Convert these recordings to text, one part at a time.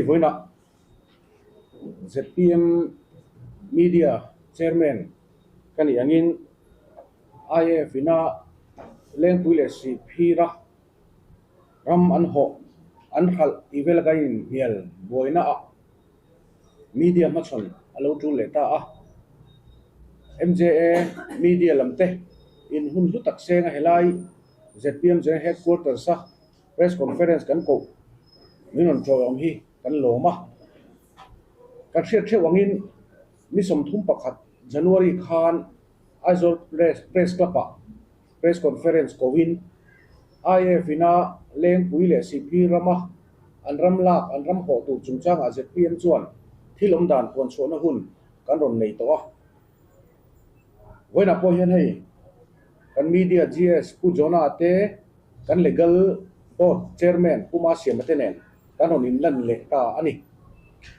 vawiinah zpm Media Chairman ka nih angin IAF ina Lengpui leh Sihphira ram an hawh an hralh tih vel ka inhnial buaina ah media hmachhawn a lo tul leh ta a. MJA media lam te in hun hlu tak seng a helai zpm General Headquarters a press conference kan koh min rawn tawih awm hi kan lawm a. Kan hriat theuh angin ni 31 January khan Aizawl Press Club ah press conference kohin IAF ina Lengpui leh Sihphir rama an ram lak an ram hawh tur chungchangah zpm chuan thil awm dan puan chhuahna hun kan rawn nei tawh a. Vawiinah pawh hian hei kan media GS Pu Jonah te kan legal board chairman Pu Masiama te nen kan rawn inlan leh ta a ni.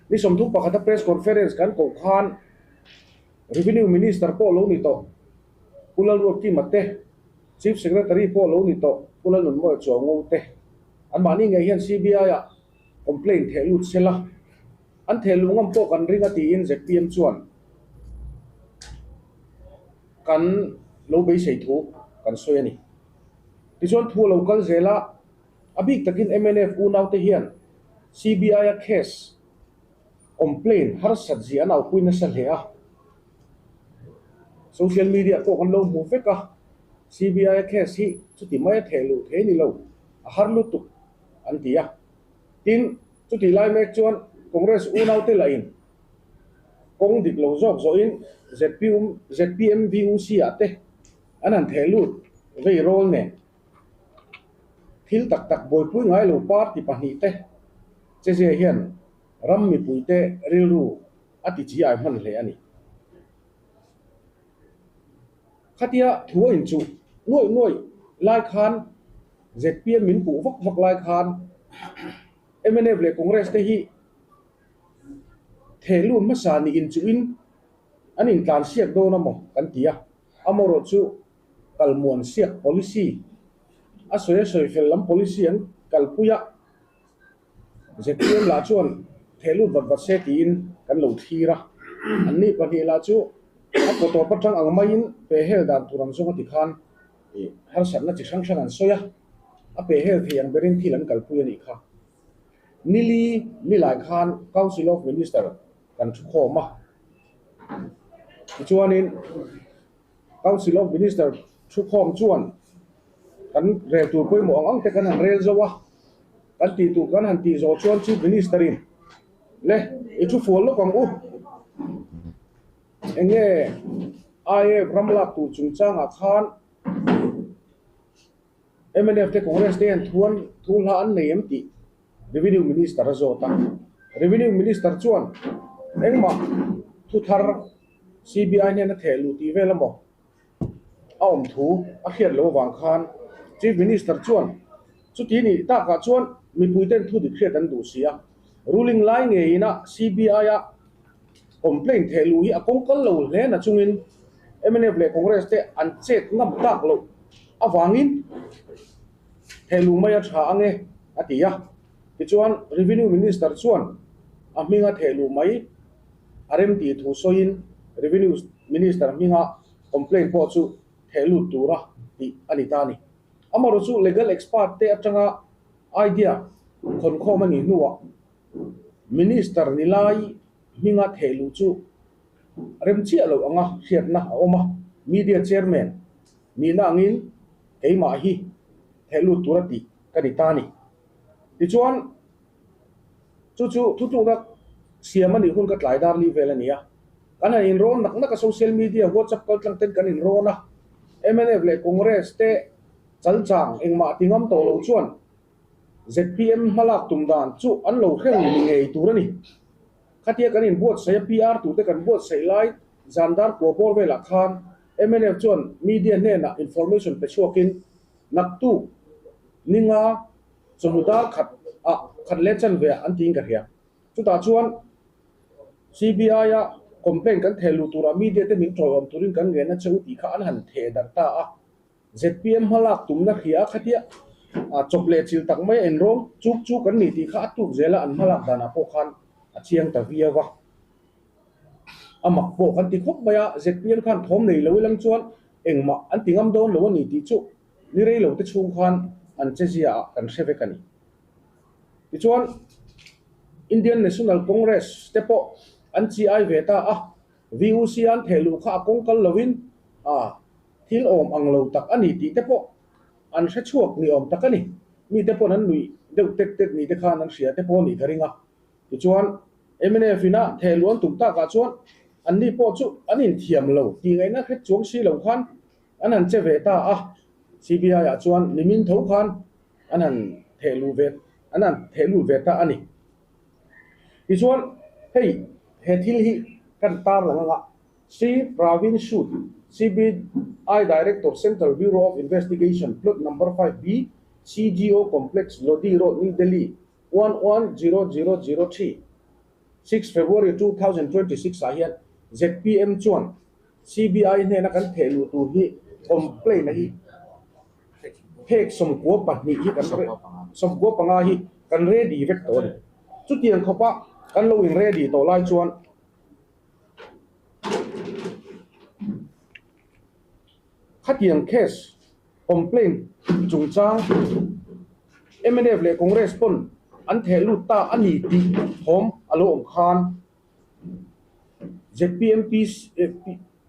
Ni 31 a press conference kan koh khan Revenue Minister pawh lo ni tawh Pu Lalruatkima te, Chief Secretary pawh lo ni tawh Pu Lalnunmawia Chuango te, anmahni ngei hian CBI-ah complaint theh lut se la, an theh luh ngam pawh kan ring a tiin zpm chuan kan lo beisei thu kan sawi a ni. Tichuan thu a lo kal zel a, a bik takin mnf unaute hian CBI-a case complaint harsat zia an aupui nasa hle a. Social media pawh kan lo hmu vek a, CBI case hi chuti mai a theh luh thei ni lo, a har lutuk an ti a. Tin, chutih lai mek chuan Congress unaute lahin kawng dik lo zawk zawhin zpm VUC ah te an han theh lut vei rawl nen thil tak tak buaipui ngai lo party pahnih te che zia hian ram mipuite rilru a ti chi ai hman hle a ni. Khatia thu a inchuh nuaih nuaih lai khan zpm min puh vak vak lai khan mnf leh Congress te hi thehlut hmasa nih inchuhin an intlansiak dawn a maw kan ti a, amaherawhchu kalmuansiak policy a sawi a sawi fel lam policy an kalpui a. Zpm lah chuan theh lut vat vat se tiin kan lo thlir a, an ni pahnih lah chu a kaw tawp atang ang maiin pehhel dan tur ang zawng a ti khan ih harsatna chi hrang hrang an sawi a, a pehhel thei ang berin thil an kalpui a nih kha. Nili nilai khan Council of Minister kan thukhawm a, tichuanin Council of Minister thukhawm chuan kan rel tur pawimawh ang ang te kan han rel zo a, kan tih tur kan han tih zawh chuan Chief Minister in le i thu fual lawk ang u, eng nge IAF ram lak tur chungchangah khan mnf te Congress te hian thu an thu hla an nei em tih Revenue Minister a zawt a, Revenue Minister chuan engmah thu thar CBI hnen a theh luh tih vel emaw a awm thu a hriat loh avang khan Chief Minister chuan chuti nih takah chuan mipuiten thu dik hriat an duh si a, ruling lai ngeiin a CBI a complaint theh luh hi a kawng kal lo hle na chungin mnf leh Congress te an chet ngam tak loh avangin theh luh mai a tha ange a ti a. Tichuan Revenue Minister chuan a hminga theh luh mai a rem tih thu sawiin Revenue Minister hminga complaint pawh chu theh lut tura tih a ni ta a ni. Amaherawhchu chu legal expert te atanga idea khawnkhawm a nih hnuah Minister ni lai hminga theh luh chu rem chiah loh anga hriatna a awm a, Media Chairman nihna angin keimah hi theh lut tura tih ka ni ta a ni. Tichuan. Chu chu thutlukna siam a nih hun ka tlai dar li vel a ni a. Kan han inrawn nak nak a, social media, WhatsApp kaltlang ten kan inrawn a. Mnf leh Congress te chalchang engmah ti ngam tawh lo chuan zpm hmalak tum dan chu an lo hreng ni ngei tur a ni. Khatia kan inbuatsaih a, PR tute kan buatsaih lai zan dar kua bawr velah khan mnf chuan media hnenah information pe chhuakin naktuk ninga Chawhnu dar khat ah khat leh chanve ah an tiin ka hria. Chutah chuan CBI a complaint kan theh luh turah media te min tawihawm turin kan ngen a che u tih kha an han theh darh ta a. Zpm hmalak tumna hria a khatia chawp leh chil tak mai a inrawng chuk chuk an ni tih kha a tuk zel a, an hmalak danah pawh khan a chiang ta viau a. A mak pawh kan ti khawp mai a, zpm khan thawm nei lo ilang chuan engmah an ti ngam dawn lo a ni tih chu ni rei lo te chhung khan an che zia ah kan hre vek a ni. Tichuan Indian National Congress te pawh an chi ai ve ta a, VUC an theh luh kha a kawng kal lovin a thil awm ang lo tak a ni tih te pawh an hre chhuak ni awm tak a ni. Mite paw'n an nuih deuh tek tek ni te khan an hria te pawh a nih ka ring a. Tichuan, mnf ina theh luan tum takah chuan anni pawh chu an inthiam lo tih ngaihna hret chuang si lo khan an han che ve ta a. CBI-ah chuan nimin tho khan an han theh luh ve an han theh lut ve ta a ni. Tichuan, hei he thil hi kan tarlang anga Shri Pravin Sood, CBI Director, Central Bureau of Investigation, Plot Number 5B, CGO Complex, Lodi Road, New Delhi, 110003, 6 February 2026 ah hian zpm chuan CBI hnena kan theh luh tur hi complaint a hi phek 12 hi kan 15 hi kan ready vek tawh a ni. Chutiang khawpa kan lo in ready tawh lai chuan Khatiang case complaint chungchang mnf leh Congress pawn an theh lut ta a ni tih thawm a lo awm khan zpm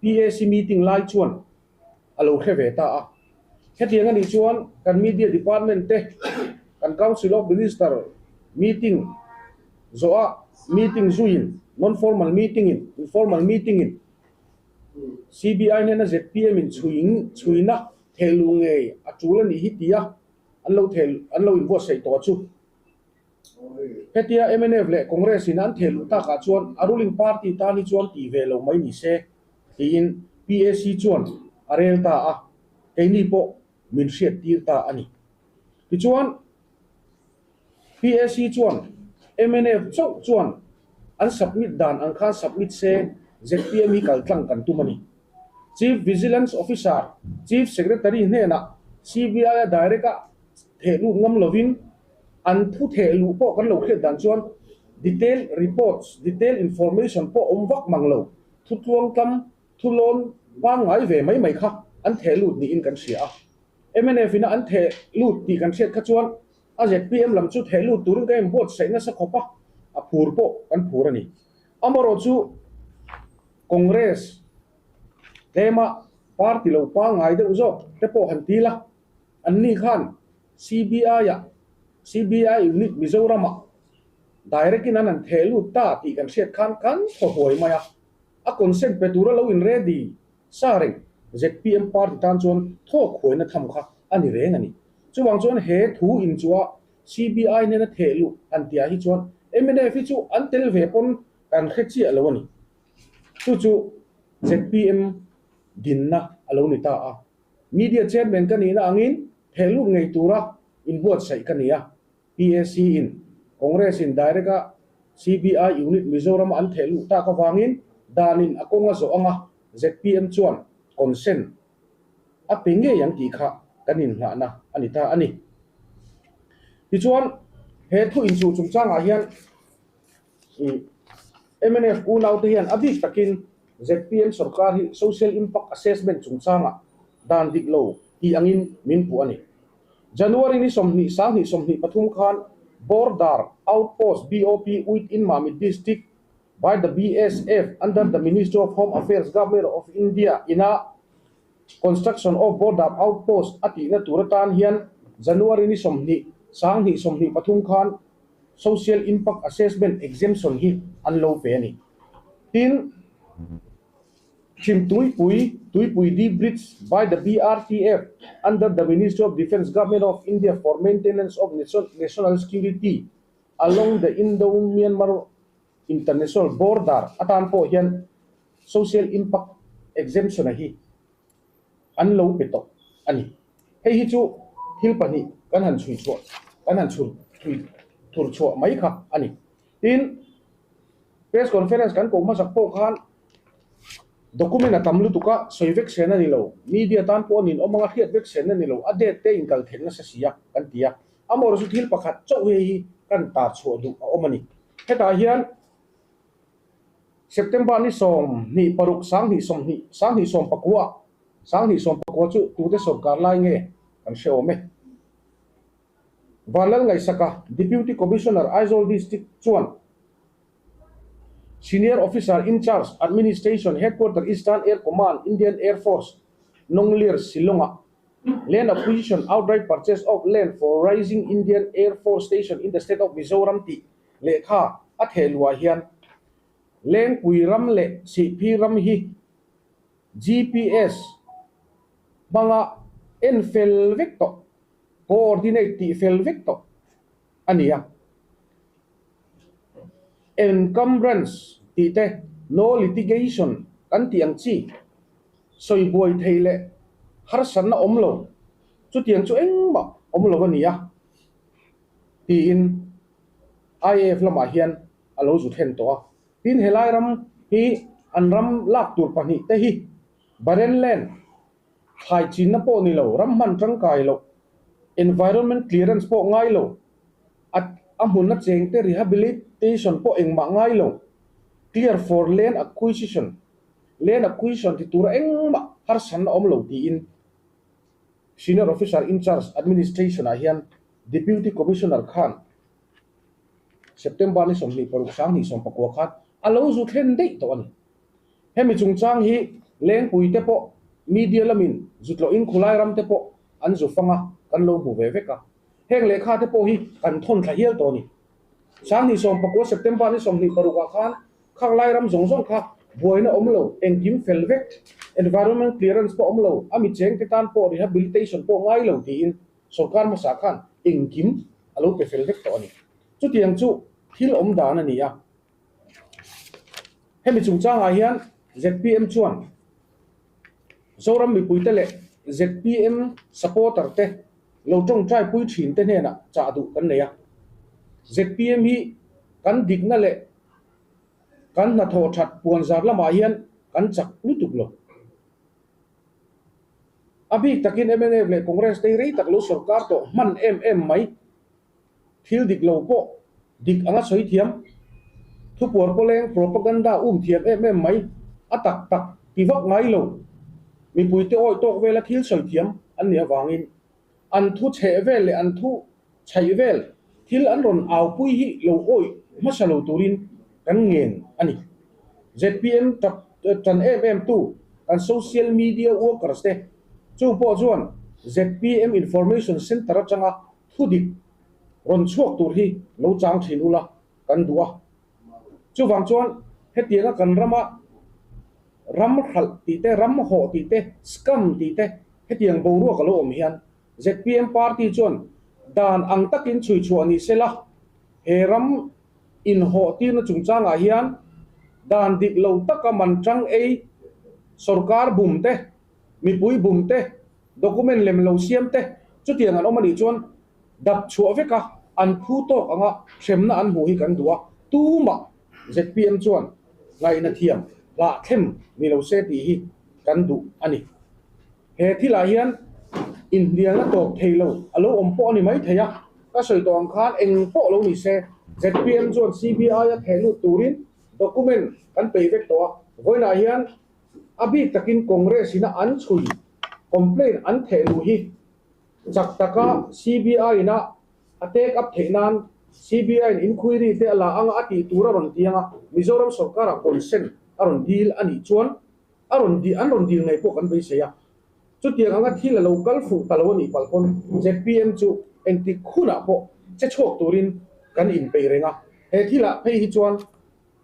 PAC meeting lai chuan a lo hre ve ta a. Hetiang a nih chuan kan media department te kan Council of Minister meeting zawhah meeting zuiin non-formal meeting in informal meeting in CBI hnena zpm in chhuiin chhuina thehluh ngei a tul a nih hi tia an lo theh an lo inbuatsaih tawh chu. Hetia mnf leh Congress in an thehluh takah chuan a ruling party tan hi chuan tih ve lo mai ni se tiin PAC chuan a rel ta a, keini pawh min hriat tir ta a ni. Tichuan PAC chuan mnf chauh chuan an submit dan ang khan submit se zpm hi kal tlang kan tum a ni. Chief Vigilance Officer, Chief Secretary hnenah CBI a direct a theh lut ngam lovin an thu theh luh pawh kan lo hriat dan chuan detail reports, detail information pawh awm vak mang lo, thu tluangtlam, thu lawn pangngai ve mai mai kha an theh lut niin kan hria a. Mnf ina an theh lut tih kan hriat kha chuan A zpm lam chu theh lut turin ka inbuatsaih nasa khawp a, a phur pawh kan phur a ni. Amarawh chu Congress tlema party lo pangngai deuh zawk te pawh han ti la, anni khan CBI-ah, CBI unit Mizoramah direct in an han theh lut ta tih kan hriat khan kan thaw huai mai a, a consent pe tura lo in ready sa reng zpm party tan chuan thawk huaina tham kha a ni reng a ni. Chuvang chuan he thu inchua CBI hnena theh luh han tihah hi chuan mnf hi chu an tel ve pawn kan hre chiah lo a ni. Chu chu zpm dinna a lo ni ta a. Media chairman ka nihna angin theh lut ngei tura inbuatsaih ka ni a. PAC in Congress in direct a CBI unit Mizoram a an theh luh tak avangin danin a kawng a zawh anga zpm chuan consent a pe ngei ang tih kha kan inngahna a ni ta a ni. Tichuan he thu inchuh chungchangah hian mnf unaute hian a bik takin zpm sorkar hi social impact assessment chungchangah dan dik lo tih angin min puh a ni. January ni 20 sang hnih 23 khan Border Outpost, BOP, within Mamit District by the BSF under the Ministry of Home Affairs, Government of India ina construction of Border Outpost a tihna tur atan hian January ni 20 sang hnih 23 khan Social Impact Assessment Exemption hi an lo pe a ni. Tin, Chhim Tuipui, Tuipui D Bridge by the BRTF under the Ministry of Defence, Government of India for maintenance of national security along the Indo-Myanmar International Border atan pawh hian Social Impact Exemption a hi an lo pe tawh a ni. Hei hi chu thil pahnih kan han chhui chhuah, kan han chhur thui thur chhuah mai kha a ni. Tin, Press Conference kan koh hmasak pawh khan. Document a tam lutuk a, sawi vek sen a ni lo. Media tan pawh a nin awm anga hriat vek sen a ni lo, a date te inkal theih nasa si a, kan ti a. Amaherawhchu chu thil pakhat chauh hei hi kan tar chhuah duh a awm a ni. Hetah hian September ni 26 20 2019 ah, 2019 chu tute sawrkar lai nge kan hre awm e. Vanlal Ngaihsaka, Deputy Commissioner, Aizawl District chuan Senior Officer in Charge, Administration, Headquarter Eastern Air Command, Indian Air Force, Nonglir, Shillong-ah Land Acquisition Outright Purchase of Land for Raising Indian Air Force Station in the State of Mizoram tih lehkha a theh luah hian Lengpui ram leh Sihphir ram hi GPS hmanga en fel vek tawh, coordinate tih fel vek tawh a ni a. Encumbrance tih te, no litigation kan tih ang chi sawi buai thei leh harsatna awm lo, chutiang chu engmah awm lo a ni a, tiin IAF lamah hian a lo zu thlen tawh a. Tin, helai ram hi an ram lak tur pahnih te hi Barren Land, thlai chinna pawh ni lo, ram hman tangkai loh, environment clearance pawh ngai lo, a a hmunna chengte rehabilitation pawh engmah ngai lo, clear for land acquisition, land acquisition ti tura engmah harsatna awm lo tiin Senior Officer in Charge Administration ah hian Deputy Commissioner khan September ni 26 2019 khan a lo zu thlen daih tawh a ni. Hemi chungchang hi Lengpui te pawh media lamin zutlawhin khulai ram te pawh an zu fang a, kan lo hmu ve vek a. Heng lehkha te pawh hi kan thawn thla hial tawh a ni. 2019 September ni 26 ah khan khang lai ram zawng zawng kha buaina awm lo, engkim fel vek, environment clearance pawh awm lo, a mi cheng te tan pawh rehabilitation pawh ngai lo tiin sorkar hmasa khan engkim a lo pe fel vek tawh a ni. Chutiang chu thil awm dan a ni a. Hemi chungchangah hian zpm chuan Zoram mipuite leh zpm supporter te lo tawngtai pui thin te hnenah chah duh kan nei a. Zpm hi kan dikna leh kan hnathawh that puanzar lamah hian kan chak lutuk lo. A bik takin mnf leh Congress te hi rei tak lo sorkar tawh hman em em mai. Thil dik lo pawh dik anga sawi thiam, thupuar pawleng propaganda um thiam em em mai, a tak tak ti vak ngai lo, mipuite awih tawk vela thil sawi thiam an nih avangin an thu chheh vel leh an thu chhaih vel thil an rawn aupui hi lo awih hmasa lo turin kan ngen a ni. Zpm tan em em tu kan social media workers te chu pawh chuan zpm information centre atanga Thu dik rawn chhuak tur hi lo chang thin ula kan duh a. Chuvang chuan hetianga kan rama ram hralh tih te, ram hawh tih te, scam tih te hetiang boruak a lo awm hian zpm party chuan dan ang takin chhui chhuah ni sela he ram inhawh tirna chungchangah hian dan dik lo taka man tang ei sorkar bum te, mipui bum te, Document lem lo siam te chutiang an awm a nih chuan dap chhuah vek a, an phu tawk anga hremna an hmuh hi kan duh a, tumah zpm chuan ngaihna thiam hlahthlem ni lo se tih hi kan duh a ni. He thilah hian inhnialna tawp thei lo a lo awm pawh a ni mai thei a, ka sawi tawh ang khan eng pawh lo ni se zpm chuan CBI a theh lut turin document kan peih vek tawh a, vawiinah hian A bik takin Congress ina an chhui, complaint an theh luh hi chak taka CBI ina a take up theih nan CBI in inquiry te a la anga a tih tur a rawn ti anga Mizoram sorkar ah consent a rawn dil a nih chuan a rawn dil an rawn dil ngei pawh kan beisei a. Chutiang anga thil a lo kal fuh ta lo a nih palh pawn zpm chu engtik hunah pawh che chhuak turin kan inpeih reng a. He thilah phei hi chuan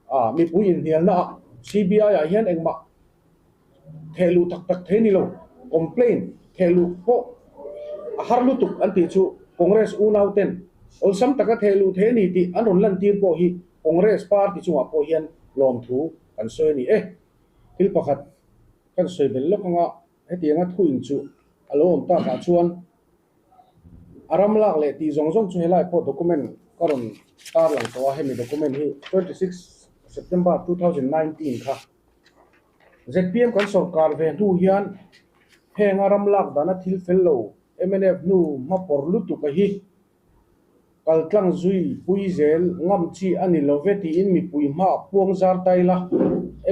A mipui inhnialna ah CBI ah hian engmah theh luh tak tak thei ni lo, complaint theh luh pawh a har lutuk an tih chu Congress unau ten awlsam taka theh luh thei a ni tih an rawn lantir pawh hi Congress party chungah pawh hian lawmthu kan sawi a ni e. Thil pakhat kan sawi belh lawk anga hetianga thuin chu a lo awm takah chuan A ram lak leh tih zawng zawng chu helai pawh document ka rawn tar lang tawh a, hemi document hi 26 September 2019 kha. ZPM kan sorkar ve hnu hian henga ram lak dana thil fel lo mnf hnu hma pawr lutuk a hi kaltlang zui pui zel ngam chi a ni lo ve tiin mipui hmaah puang zar ta ila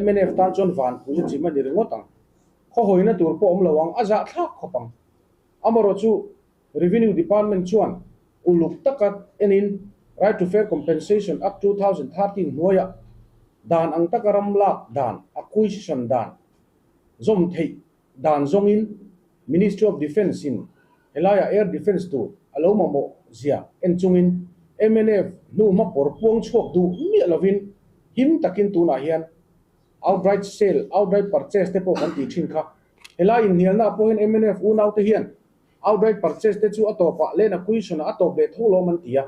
mnf tan chuan vanpui a chim a ni ringawt ang. Khaw hawina tur pawh awm lo ang, a zahthlak khawp ang. Amaherawhchu Revenue Department chuan uluk taka enin Right to Fair Compensation Act 2013 hnuaiah dan ang taka ram lak dan, acquisition dan, zawm theih dan zawngin Ministry of Defence in helaiah Air Defence tur a lo mamawh zia en chungin mnf hnu hma pawr puang chhuak duh miah lovin him takin tunah hian Outright sale, outright purchase te pawh kan tih thin kha. Helai inhnialna pawh hian mnf unaute hian outright purchase te chu a tawpah land acquisition ah a tawp leh tho lawm an ti a.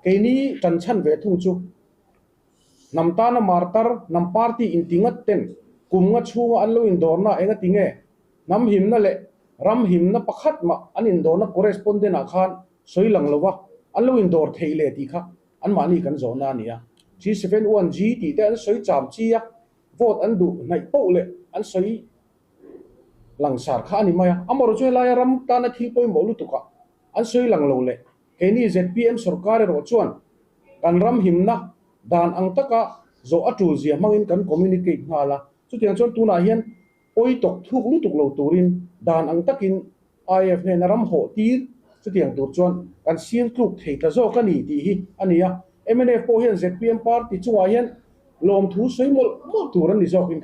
Keini tan chhan ve thung chu hnam tana martar, hnam party inti ngat ten kum nga chhunga an lo indawrna eng a ti nge? Hnam himna leh ram himna pakhat mah an indawrna correspondent ah khan sawi lang lova an lo indawr theih leh tih kha Anmahni kan zawhna a ni a. G71G tih te an sawi cham chi a, vote an duh hnaih poh leh an sawi langsar kha a ni mai a. Amaherawhchu chu helaia ram tana thil pawimawh lutukah an sawi lang lo leh keini zpm sorkar erawh chuan kan ram himna dan ang taka zawh a tul zia hmangin kan communicate nghal a. Chutiang chuan tunah hian pawi tawk thuk lutuk lo turin dan ang takin IF hnena ram hawh tir chutiang tur chuan kan sir tluk thei ta zawk a ni tih hi a ni a. Mnf pawh hian zpm party chungah hian lawmthu sawi mawlh mawlh tur an ni zawkin ka hria.